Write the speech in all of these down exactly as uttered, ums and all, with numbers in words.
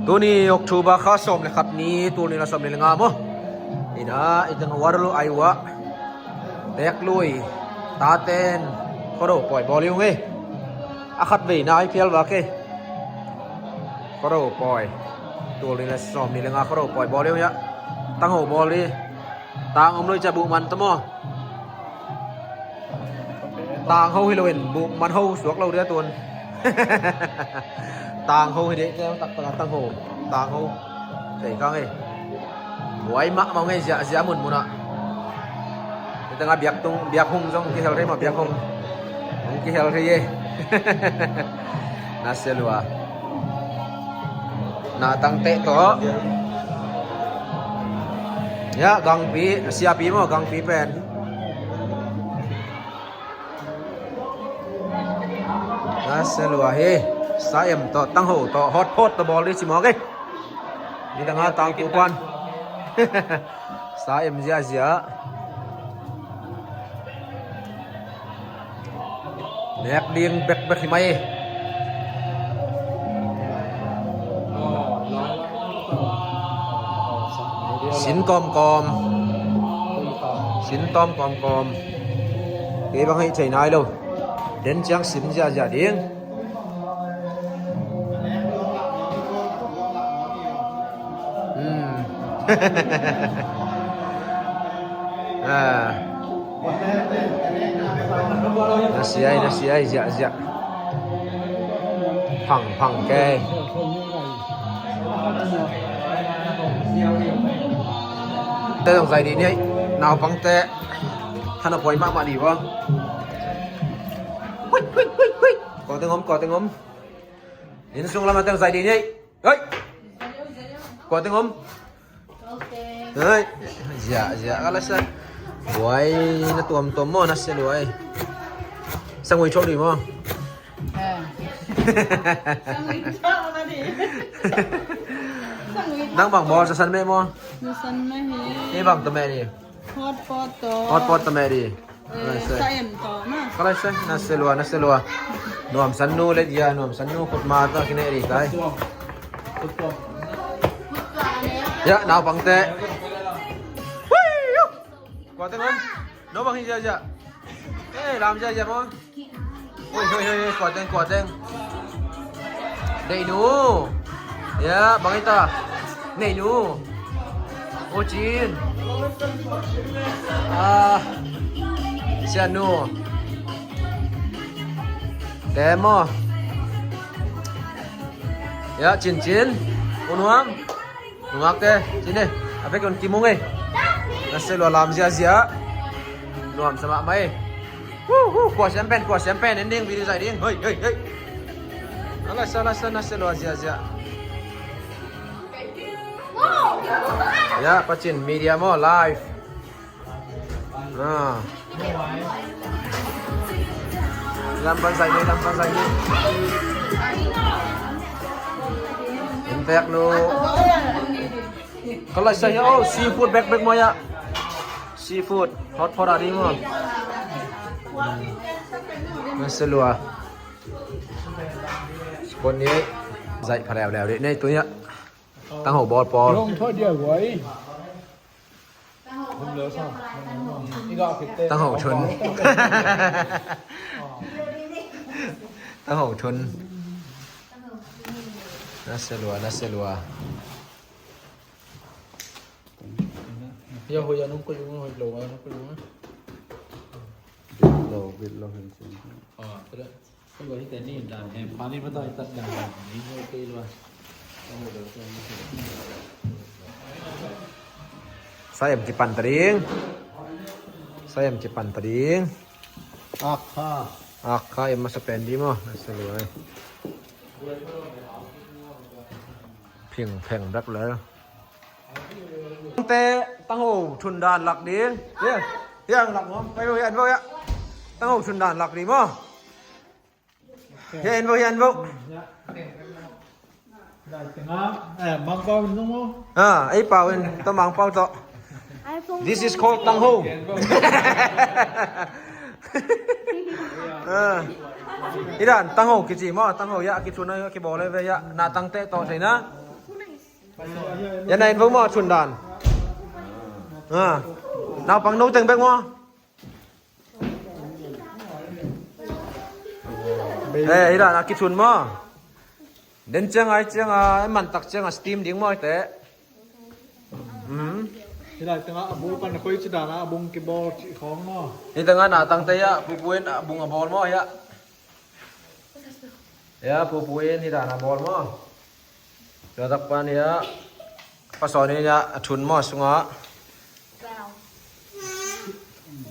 Tuni October kha sawm le khat ni, tul nih le sawm nih le nga maw. Ina, itang warlu aiwa. Teklui, taten, khuado pawi bawl hi ung ei. A khat vei na ai phial vak ei. Khuado pawi. Tul nih le sawm nih le nga khuado pawi bawl hi ung ei. Tangho bawl hi. Tang om lo i ca buh man ta maw. Tang ho hi lo in buh man ho suak lo dia tun. Tang ho hi deh, teng taktak a tang ho. Tang ho. Thei kang ei. Buai mah mah ngei ziah ziah mun mun ah. Hi teng a biak tung, biak hung zong kihel thei maw, biak hung. Hung kihel thei ei. Na sia lua. Na tang teh tawh. Ya, gangpi, siapi maw, gangpi pen. Na sia lua hi. Sa em tawh, tang ho tawh, hot pot tawh bawl dih ci mawk ei. Ni tang a tang tu puan. Sa em ziahziah. Nek ding bekbek hi mai. Sin kawmkawm. Sin tawm kawmkawm. Kei bang hei thei nai lo. Den ciang sin ziahziah ding. Hmm. Ah. Na siai, na siai, ziah, ziah. Phang, phang kei. Te zong zai di ni ei. Naupang te. Thana poi mahmah di bo. Hui, hui, hui, hui. Kua teng om, kua teng om. Inn sung lam a teng zai di ni ei. Hei! Kua teng om? Hei! Zia, zia, ka la sa. Buai na tuamtuam maw, na sia luai. Sangui chok di maw? Nang bang bawl sa san meh maw? Sa san meh hi. Ei bang ta meh ni. Hot pot tawh. Hot pot ta meh di. Eh, sa em tawh na. Ka lai sa, na sia lua, na sia lua. Nuam san nu le dia, nuam san nu khut ma ta kine di tai. Ya, naupang te. Hui, yu. Kua teng om? No bang hi zia zia. Eh, lam zia zia maw? Hoi, hoi, hoi, hoi, kua teng, kua teng. Neihnu. Ya, bang hi ta. Neihnu. Pu Cin. Ah. Sianu. Te maw. Ya, Cin Cin. U Nuam. Nungak te, sini. A bek on kimung ei. Na sia lua lam ziazia. Nuam sa mahmah ei. Hu, hu, kua siam pen, kua siam pen, ending video zai ding. Hei, hei, hei. Ala sa, ala sa, na sia lua ziazia. Ya, Pacin media maw, live. Ah. Lam pan zai ni, lam pan zai ni. Intek nu. Ka lai sa ya, oh, seafood bek bek maw ya. Seafood, hot pot a di maw. Na sia lua. Spon ni, zai pha leu leu di, nei tu ya. Tang ho bawl pawl. Long thua dia guai. Tang ho thun. Tang ho thun. Na sia lua, na sia lua. Ya, hoih a nung koih ung, hoih lo a nung koih ung. Bit lo, bit lo, hin sin. Ah, ka dah. Sa em kipan ta ding. Sa em kipan ta ding. Akha. Akha em masa pen di maw. Masa luai. Phing pheng bek le. Te tang ho thun dan lak ding. Hiang lak maw. Pai maw hian maw ya. Tang ho thun dan lak ding maw. Hian vo, hian vo. Mangpau in nung mo. Ah, ei pau in to mangpau to. This is called tang ho. Ah. Idan tang ho kici mo, tang ho ya kici na kibawl ve ya na tang te to sai na. Ya na in vo maw, thun dan. Ah. Naupang no teng bek maw. Eh, hi dan a kithun maw. Den ciang ai ciang a, man tak ciang a steam ding maw te. Mhm. Hi lai tengah a bu pan a koi ci dan a a bung kibawl ci khawng maw. Hi tengah na tangte ya, pupuin a bung a bawl maw ya. Ya, pupuin hi dan a bawl maw. Tua tak pan ya, pasawnin ya, a thun maw sungah.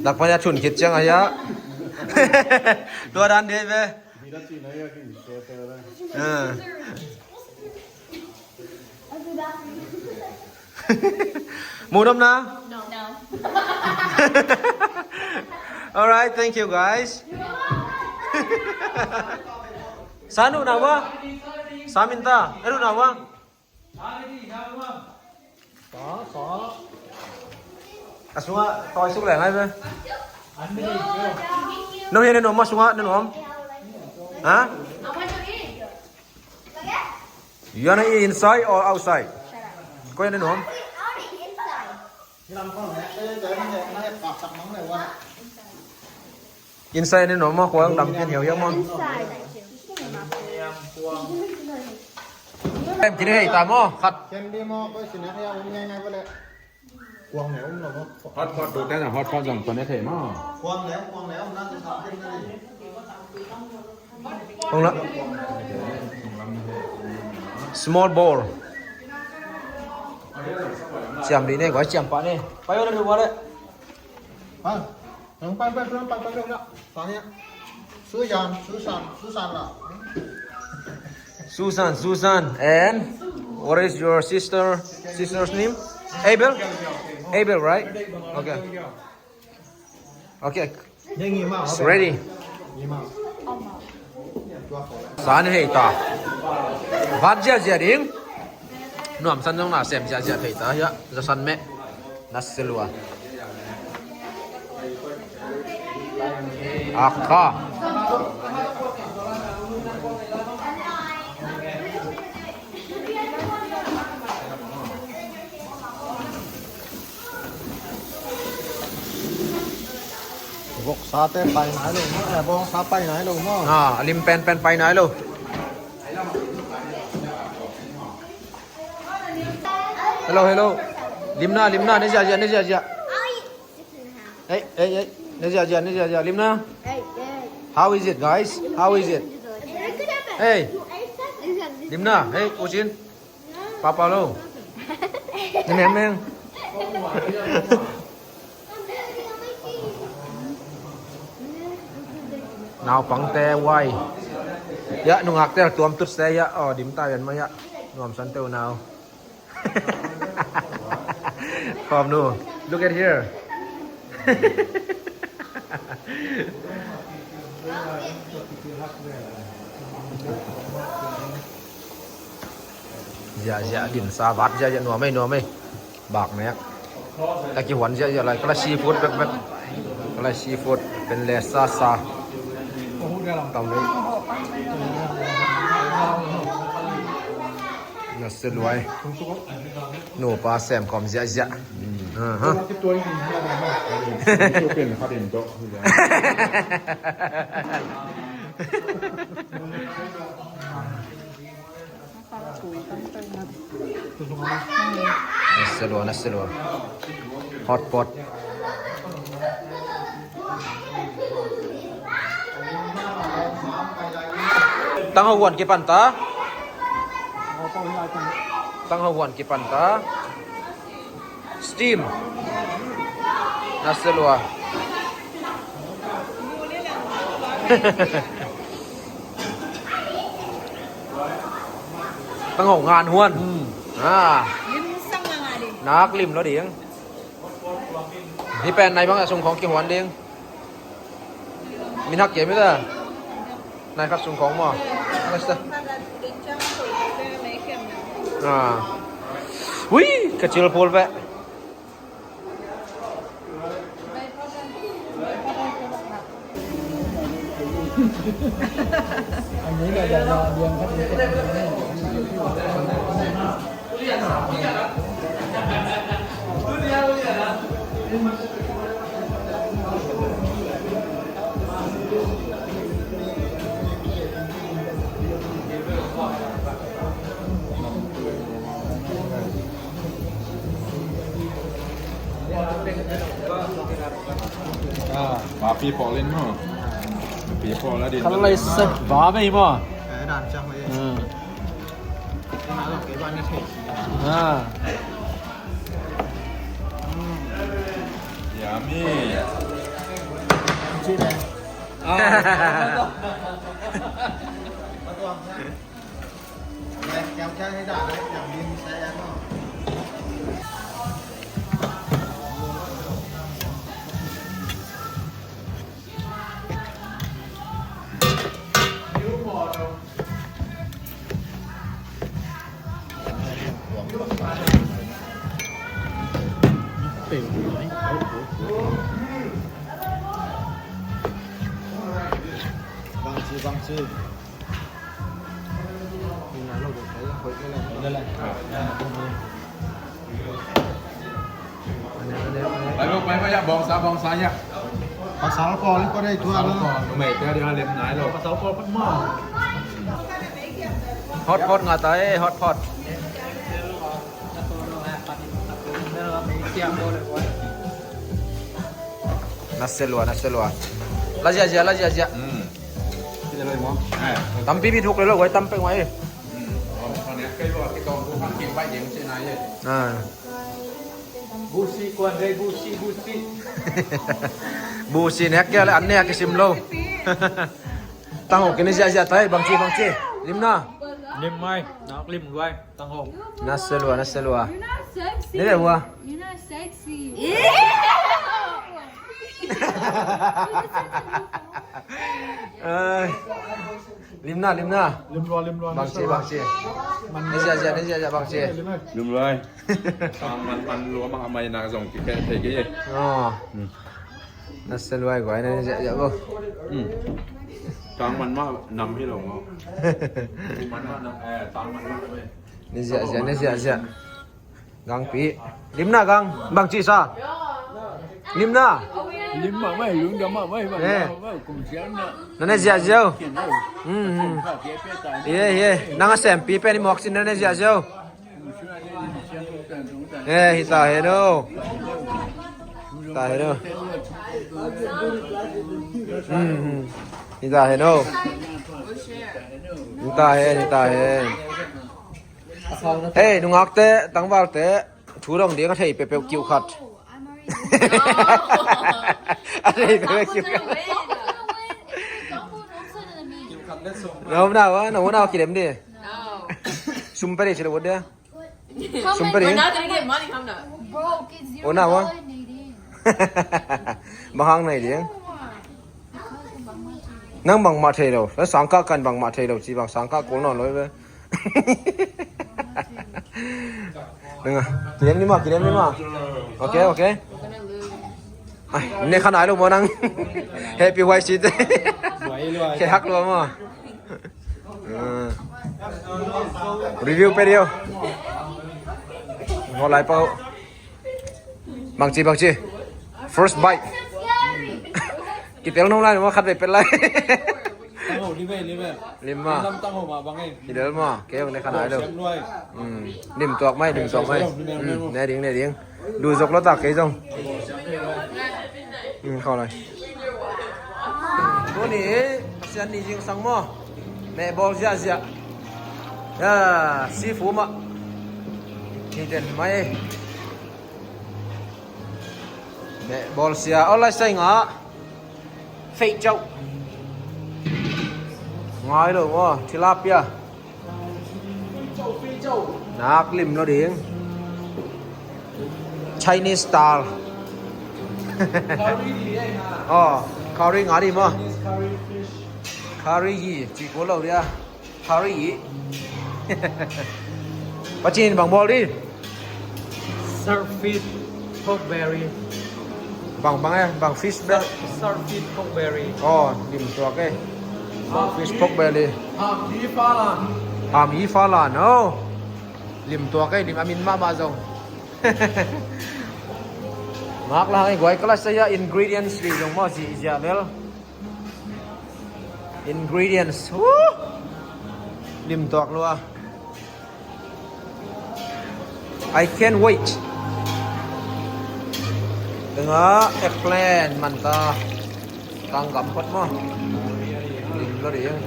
Tak pan ya thun khit ciang a ya. Tua dan dei ve. Ah. Mudom na? No. No. Alright, thank you guys. Sanu nawa? Saminta, eru nawa? A sungah tawi suk leng ai ve. No hian a nuam, a sungah na nuam. Ha? You wanna eat inside or outside? Koi hian a nuam. Inside ni no maw, kuang dam kin hiau hiau maw. Inside. Em, kini hei ta maw, khat. Ken di maw, koi sinak hiau um ngai ngai bale. Kuang ne um lo maw. Hot pot tu te na, hot pot zong tua ne thei maw. Kuang ne, kuang ne um na sa ken na ni. Ong la. Small bowl. Ciam di ne, koi ciam pa ne. Pai ong na lu bale. Pai. Susan, Susan, Susan lah. Susan, Susan, and what is your sister, sister's name? Abel? Abel, right? Okay. Okay. It's ready. San hei ta. Vat ziahziah ding. Nuam san zong na sem ziahziah thei ta hiah. Za san meh. Na se lua. Akha. Voksa te pai nai lo maw? Eh, voksa pai nai lo maw? Ah, a lim penpen pai nai lo. Hello, hello. Limna, limna, ne ziahziah, ne ziahziah. Hey, hey, hey. Ne ziahziah, ne ziahziah. Limna. How is it, guys? How is it? Hey. Limna, hey, Usin. Papa lo. Ni meng meng. Naupangte wai. Ya, nungakte tuam tut se ya. Oh, dim ta yan ma ya. Nuam san teu nau. Kom nu. Look at here. Ziahziah din sa vat ziahziah nuam ei, nuam ei. Bak nek. Ka kihuan ziahziah lai. Ka la seafood bekbek. Ka la seafood pen le sa sa. Tam ei. Na se luai. Nupa sem kom ziahziah. Aha. Na se lua, na se lua. Hot pot. Tang ho huan kipan ta. Tang ho huan kipan ta. Steam. Na se lua. Tang ho ngan huan. Hmm. Ah. Lim sang nga nga ding. Nak lim lo ding. Hi pen nai bang a sung khong kihuan ding. Min hak kei mi ta. Nai khat sung khong maw. Nai sa. Ah. Ui, ka cil pul pe. Ba pi pawh len maw? Pi pawh la din. Khan lai sep ba mei maw? Eh, dan chang mei. Hmm. Ina lo ke ba ne thei. Ah. Yummy. Chi ne. Ah. Bangci, bangci. Pai lo, pai, pai, ya, bawngsa, bawngsa, ya. Pasal ko, li ko dei tua lo. Numei te dia lem nai lo. Pasal ko, pat ma. Hot pot nga ta, eh, hot pot. Naselua, naselua. La zia zia, la zia zia. Hmm. Tampi mi thuk le lo, guai tam pek mai. Ah. Busi, kuan rei, busi, busi. Busi nek kia le an nek kisim lo. Tang ho kini zia zia tai, bangci, bangci. Lim na. Lim mai, nak lim luai, tang ho. Naselua, naselua. You're not sexy. Ni le hua. You're not sexy. Ai. Lim na, lim na. Lim lua, lim lua. Bangci, bangci. Ni zia zia, ni zia zia, bangci. Lim lua. Tang man man lua mang amai na zong ki khen thei ki. Oh. Hmm. Naselua guai na ni zia zia bo. Hmm. Tang man ma nam hi lo ngo. Man ma nam, eh, tang man ma nam, eh. Ni zia zia, ni zia zia. Gangpi. Lim na gang. Bangci sa. Lim na. Lim ma mai, lung da ma mai, ma. Eh. Ma mai, kum sian na. Na ne zia zia. Kian na. Hmm, hmm. Ye, ye. Nang a sempi pen i mawk sin na ne zia zia. Eh, hi ta hen o. Ta hen o. Hmm, hmm. Hi ta hen o. Hi ta hen, hi ta hen. Eh, nungakte, tangvalte, thu dong ding a thei peuhpeuh kiuh khat. A thei peuhpeuh kiuh khat. Na hun a, na hun a kidem di. Sum pia di ci lo ut dia. Sum pia di. Ona wa. Bang hang nai ding. Nang bangmah thei lo. Sangkah kan bangmah thei lo ci bang sangkah kul nawn lo ve. Nang a, kidem ni maw, kidem ni maw. Ok, ok. Ai, ne kha nai lo maw nang. Happy huai si te. Khe hak lo maw. Ah. Review pia di o. Ho lai pau. Bangci, bangci. First bite. Kitel nong lai maw, khat vei pet lai. Tang ho, lim e, lim e. Lim ma. Lim tang ho ma bang e. Kitel ma, kei hong ne kha nai lo. Siam nuai. Hmm. Lim tuak mai, lim tuak mai. Lim, lim, lim. Hmm, ne ding, ne ding. Du zok lo ta kei zong. Hmm, khau lai. Tuni, Pasian ni zingsang maw. Mehbawl ziahziah. Ya, seafood mah. Ni den mai. Mehbawl sia, aw lai sai ngah. Feih cauh. Ngai lo maw, tilapia. Nak lim lo ding. Chinese style. Aw, curry ngah ding maw. Curry hi, ci kul lo dia. Curry. Pacin bang bawl di. Saltfish pork belly. Bang, bang e, bang fish belly. Saltfish pork belly. Oh, dim tuak e. Bang fish pork belly. Ham hi fa lan. Ham hi fa lan, oh. Lim tuak ei, lim a min mahmah zong. Ngak la hang ei guai, ka la sa hia, ingredients li zong maw, zihziah lel. Ingredients. Woo! Lim tuak lua. I can't wait. Tengah eggplant man ta. Kang gam phot maw. Lim lo ding.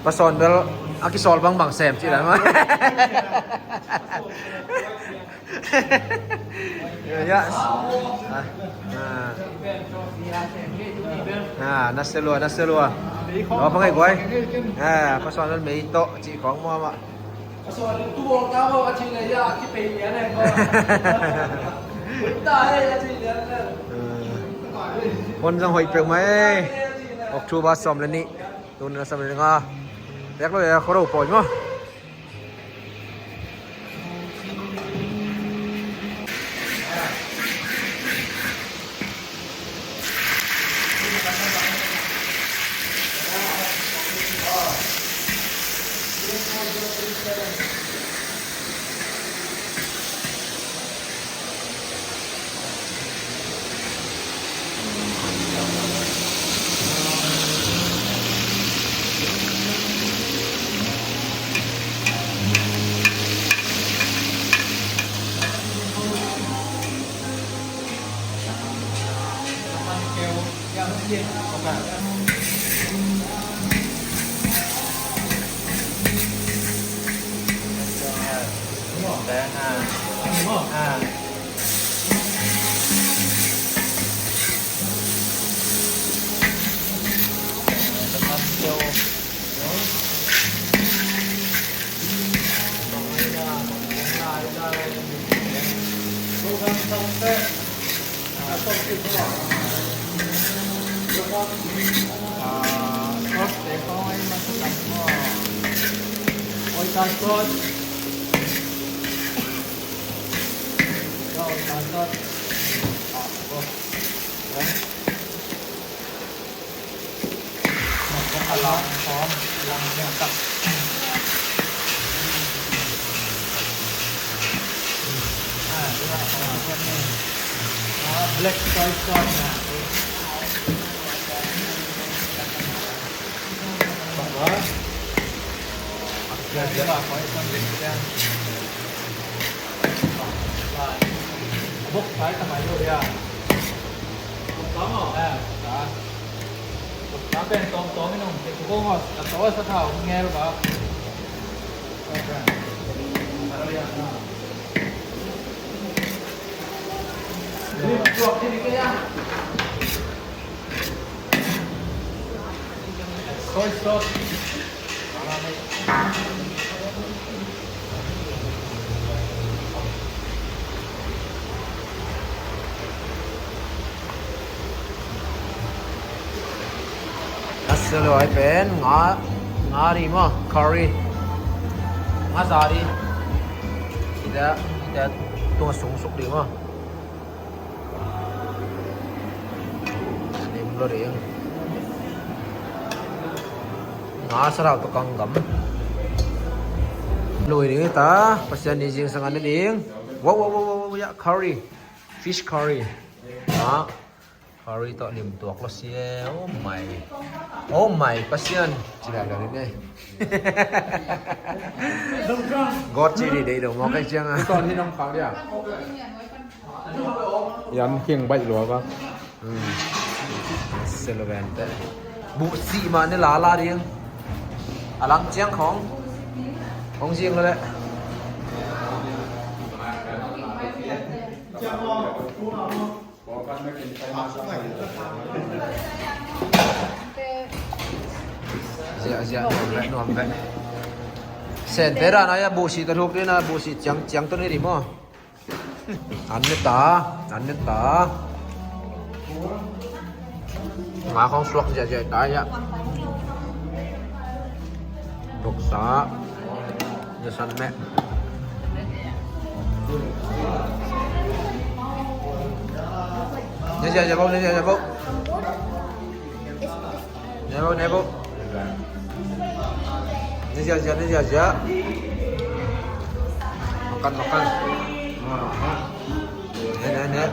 Pasawn bel a kisawl bangbang sem cih dan maw. Ya. Ah. Ah. Ah, na selua, na selua. Lo pa ngai guai. Ah, pasawn mei to ci khong mo ma. Pon zang hoi pek mai. October som le ni. Tun na som le nga. Pek lo ya khoro poi mo. Black soy sauce na. Soy sauce. A sia lo ai pen nga, nga ri maw, curry. Nga za ri. Ita, ita tunga sung suk ri maw. Lim lo ding. Nga sarau tawh kanggam. Lui ding hi ta, Pasian ni zingsang a ne ding. Wow, wow, wow, wow, wow, ya, curry. Fish curry. Nga curry tawh lim tuak lo sia. Oh my. Oh my, Pasian. Ci lai lo ding e. God ci ding dei lo mawk ei ciang a. Yan khing baih lua va. Hmm. Sia lo vente. Buh sih mah ne lala ding. A lam ciang khong. Khong zing lo leh. Ziah, ziah, nuam veh, nuam veh. Sen te dan a ya buh sih ta thuk ding a, buh sih ciang, ciang tawh ni ding maw. An ne ta, an ne ta. Nga khong suak ziahziah ta ya. Dok sa. Za san meh. Ziahziah, ziah bo, ziahziah, ziah bo. Nebo, nebo. Ne ziahziah, ne ziahziah. Makan, makan. Ne, ne, ne.